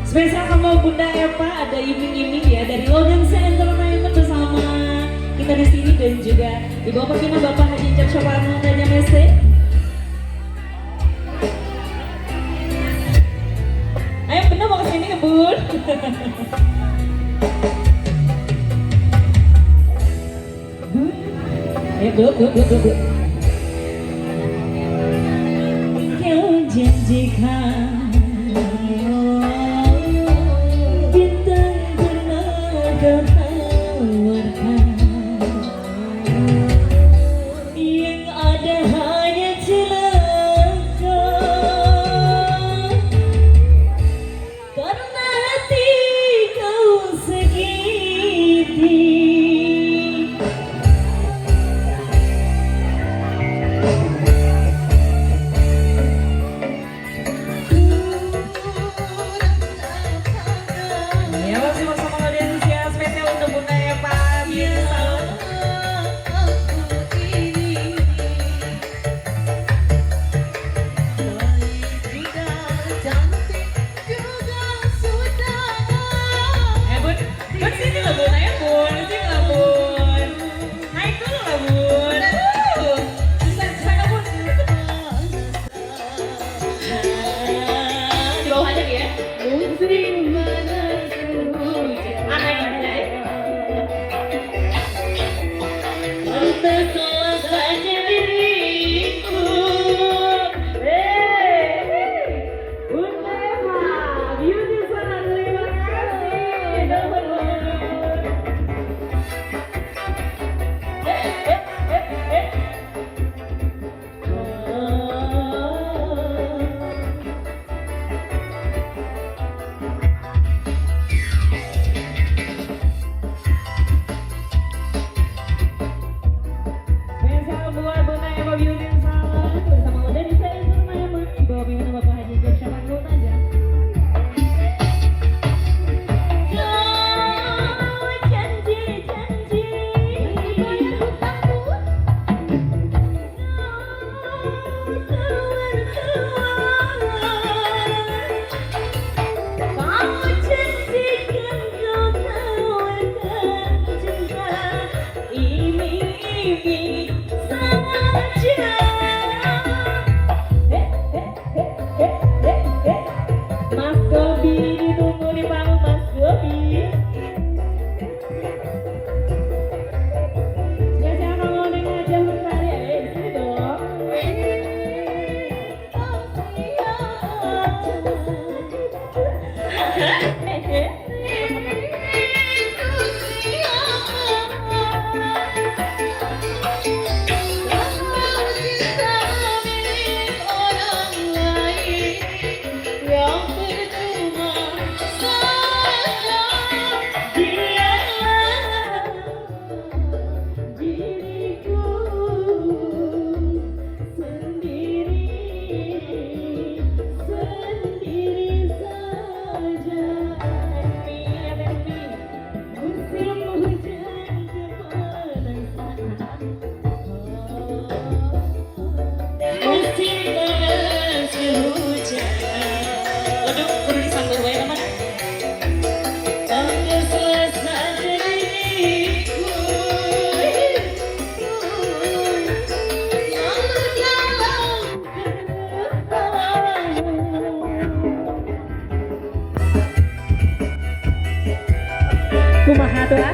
Spesial kamu Bunda Eva, ada iming-iming ya dari Lodensa Entertainment bersama kita di sini dan juga di bawah pimpinan Bapak Haji Encep Soeparno dan MC. Ayo Bunda mau kesini ke Bun. Bun. Ayo go go go go go. Kau janjikan bintang pernah kau tawarkan, yang ada hanya celaka karena hati kau sakiti. Ya, masih bersama Audiensia spesial untuk Bunda Eva Beauty Salon. Aku ini baik juga, cantik juga sudah. Eh Bun, Bun sini lah Bun, ayo Bun, sini lah Bun. Naik dulu lah Bun. Susah, susah nggak Bun? Nah, di bawah aja ya. Musim panas hujan. Ah, naik aja ya. Pantaslah saja diriku. Eh, Bunda Eva, Beauty Salon, terima kasih. Nuhun. Eh, eh, eh, eh. Oh. Spesial buat Bunda Eva Beauty Salon bersama Lodensa Entertainment di bawah pimpinan Bapak Haji Encep Soeparno Tajam. Kau janji-janji Bayar hutangmu. Kau tawar-tawar, kau janjikan, kau tawarkan cinta iming-iming saja. Eh, eh, eh, eh, eh, eh. Mas Gobi ditunggu di panggung, Mas Gobi. Spesial kamu dengan aja Mentari, eh sini dong. Kau siap. Eh, eh. Itu siapa? Kau cinta milik orang lain yang percuma saja. Dialah diriku sendiri, sendiri saja. Happy, happy, musim hujan kepanasan, musim panas hujan. Waduh, kudu disanggul wae teman. Pantaslah saja diriku. Lalu jalan. Kumaha tuh ah?